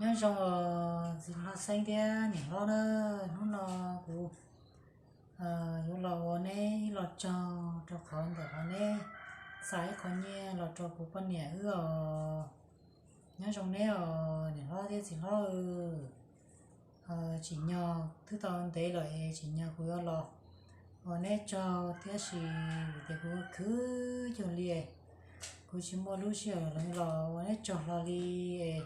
Nyob zoo os txiv hlob Xeeb thiab niam hlob na, hnub no kuv yuav los ua neb ib lo tsaug rau qhov ntawm qhov neb xa ib qho nyiaj los rau kuv poj niam wb os. Nyob zoo neb os niam hlob thiab txiv hlob. Tsim nyog twb tau ntev lawm es tsim nyog kuv yuav los ua neb tsaug thiab, sis vim tias kuv khwv cuag li, kuv tsis muaj lub sij hawm los ua neb tsaug hlo li es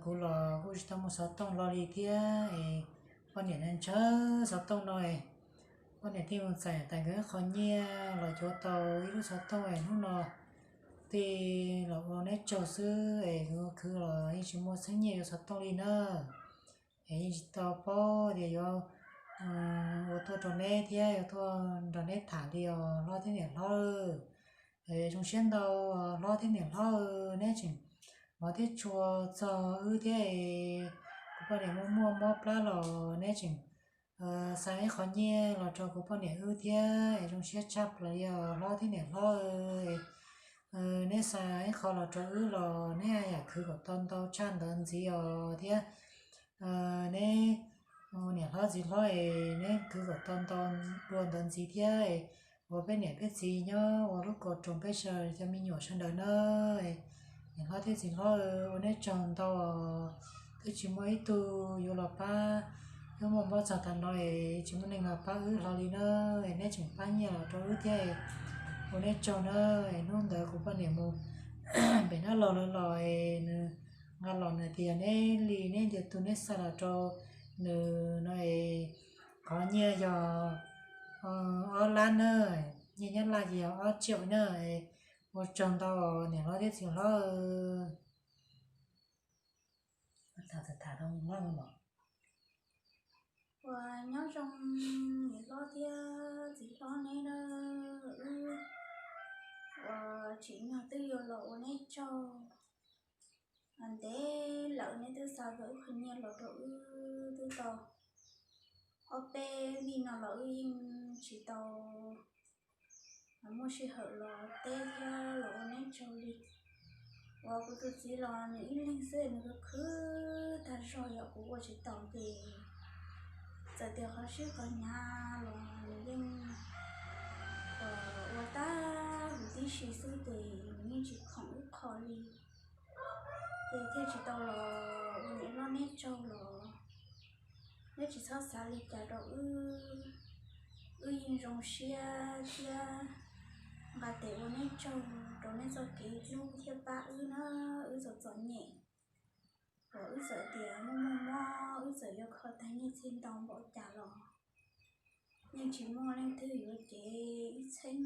kuv los kuj tsis tau muaj xov tooj hlo li thiab es poj niam ntshaw xov tooj no es poj niam thiaj mus txais tau nkawd qho nyiaj los cuav tau ib lub xov tooj es hnub no thiaj los ua neb tsaug xwb es kuv khwv los yeej tsis muaj txheeb nyiaj yuav xov tooj li na. Es yeej tsis tau paub tias yuav ua tuaj rau neb thiab yuav tuaj nrog neb tham li os hlob thiab niam hlob. Zoo siab ntau hlob thiab niam hlob, neb tseem hmov thiab tshua txog wb thiab es kuv poj niam muaj muaj mob plab los neb tseem xa ib qho nyiaj los rau kuv poj niam wb thiab es zoo siab tshaj plaws li os hlob thiab niam hlob. Neb xa ib qho los rau wb los neb yam khwv kom tau ntau tshaj ntawd ntxiv os thiab neb niam hlob txiv hlob es neb khwv kom tau ntau dua ntawd ntxiv thiab es ua peb niam peb txiv nyob ua lub kaus roos peb sawv cov me nyuam sawv daws na. Niam hlob thiab txiv hlob, ua neb tsaug ntau os. Twb tsis muaj ib tug yuav los pab, wb muaj mob txog tav no es tsis muaj neeg los pab wb hlo li na. Es neb tseem pab nyiaj los rau wb thiab, ua neb tsaug na. Es hnub ntawd kuv poj niam mus pem dab laug lawv los es nws nqa los nws tias neb li neb ntiag tug neb xa los rau nws no es qhov nyiaj yog ob lab na, nyiaj Nyab Laj ces yog ob tsiaum na. Ua tsaug ntau niam hlob thiab txiv hlob. Ua nyob zoo niam hlob thiab txiv hlob neb na, wb ua tsim nyog twb yuav los ua neb tsaug. Ntev lawm neb twb xa tau wb qhov nyiaj los rau wb twb tau ob peb vij no los wb yeej tsis tau muaj sij hawm los teb thiab los ua neb tsaug li. Uas kuv tus txiv los nws ib leeg xwb nws khwv khwv tag zog yom, kuv ua tsis taus ces txawm tias qhov sib qhov hnyav los nws yeej ua tag huv tib si xwb ces nws yeej tsis khoom wb qho li. Ces thiaj tsis tau los ua niam hlob neb tsaug los neb tsis txhob xav li cas rau wb. Wb yeej zoo siab thiab nqa tes ua neb tsaug rau neb txoj kev hlub thiab pab wb na, wb txom txom nyem. Uas wb txawm tias muaj muaj mob, wb txawm yuav kho tag nyiaj txiag ntau npaum cas los yeej tsis muaj leej twg yuav cev ib txheeb,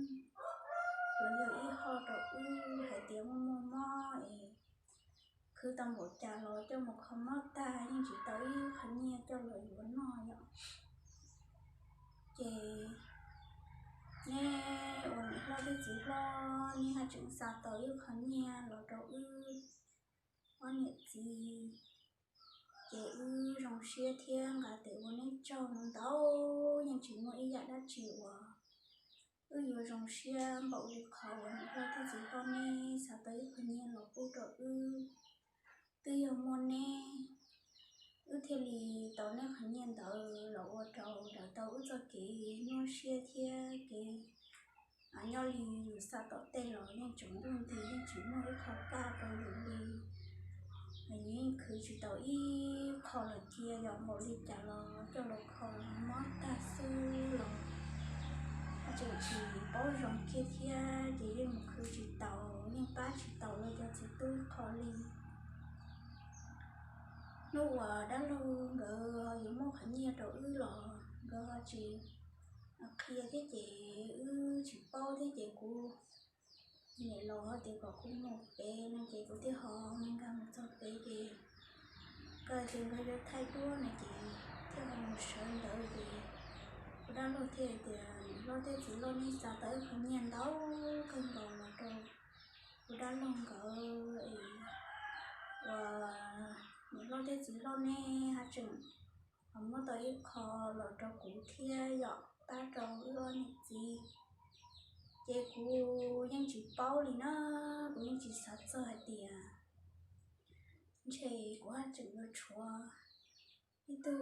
yuav yog ib hoj rau wb hais tias muaj muaj mob es khwv tau npaum cas los coj mus kho mob tag yeej tsis tau ib qho nyiaj coj los yuav noj yom. Ces neb ua niam hlob thiab txiv hlob neb haj tseem xa tau ib qho nyiaj los rau wb ob niam txiv, ces wb zoo siab thiab nqa tes ua neb tsaug ntau, yeej tsis muaj ib yam dab tsi uas wb yuav zoo siab npaum li qhov uas niam hlob thiab txiv hlob neb xa tau ib qho nyiaj los pub rau wb. Twb yog muaj neb, wb thiaj li tau neb qhov nyiaj ntawd los ua rau daws tau wb txoj kev nyuaj siab thiab kev nyob li yus xa tom tej los yeej tsaus ntuj nti yeej tsis muaj ib qho kaj rau yus li. Yus yeej khwv tsis tau ib qho los cia, yog npaum li cas los coj los kho mob tag xwb los tseem tsis paub zoo kiag thiab ces yeej mus khwv tsis tau, yeej pab tsis tau lawv cov txiv tub qho li. Hnub uas dab laug nkawd ho yuav muab qhov nyiaj rau wb los nkawd ho tsis qhia thiab ces wb tsis paub thiab ces kuv niam laus ho tias kom kuv mus pem no ces kuv thiaj ho nkag mus txog pem ces koj tias nkawd yuav thaij duab no ces thiaj ho mus sawv ntawd ces kuv dab laug thiaj tias niam hlob thiab txiv hlob neb xa tau ib qho nyiaj ntau kawg nkaus los rau kuv dab laug nkawd es uas niam hlob thiab txiv hlob neb haj tseem muab tau ib qho los rau kuv thiab yom, pab rau wb ob niam txiv. Ces kuv yeej tsis paub li na, kuv yeej tsis xav txog hais tias Ntshe kuv haj tseem yuav tshuav ib tug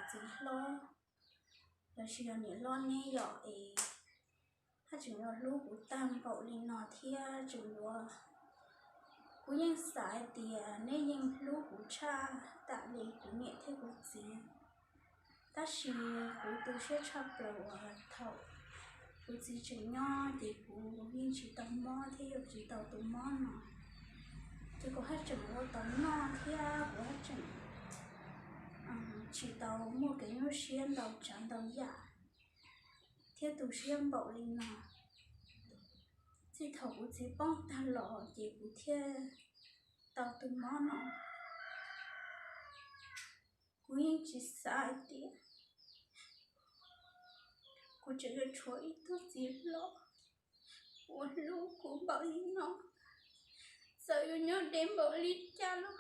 txiv hlob los sis yog niam hlob neb yom es haj tseem yuav hlub kuv tag npaum li no thiab tseem yuav, kuv yeej xav hais tias neb yeej hlub kuv tshaj tam li kuv niam thiab kuv txiv. Tab sis kuv tu siab tshaj plaws uas thaum kuv txiv tseem nyob ces kuv yeej tsis tau mob thiab yuav tsis tau tus mob no. Ces kuv haj tseem ua tau noj thiab kuv haj tseem tsis tau muaj kev nyuaj siab ntau tsav ntau yam thiab tu siab npaum li no. Txij thaum kuv txiv poob tag los ces kuv thiaj tau tus mob no. Kuv yeej tsis xav hais tias kuv tseem yuav tshuav ib tug txiv hlob uas hlub kuv npaum li no. Txawm yuav nyob deb npaum li cas los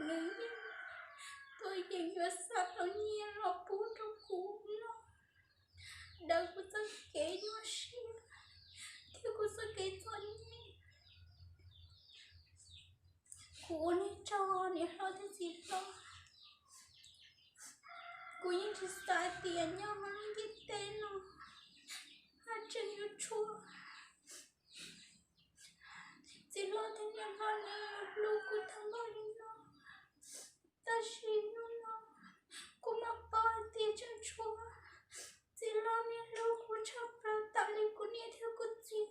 nws yeej tuaj yeem yuav xa tau nyiaj los pub rau kuv no, daws kuv txoj kev nyuaj siab thiab kuv txoj kev txom nyem. Kuv ua nej tsaug niam hlob thiab txiv hlob. Kuv yeej tsis xav tias nyob hauv lub ntiaj teb no haj tseem yuav tshuav txiv hlob thiab niam hlob neb yuav hlub kuv tag npaum li no. Tab sis hnub no kuv mam paub hais tias tseem tshuav txiv hlob neb hlub kuv tshaj plaws tam li kuv niam thiab kuv txiv.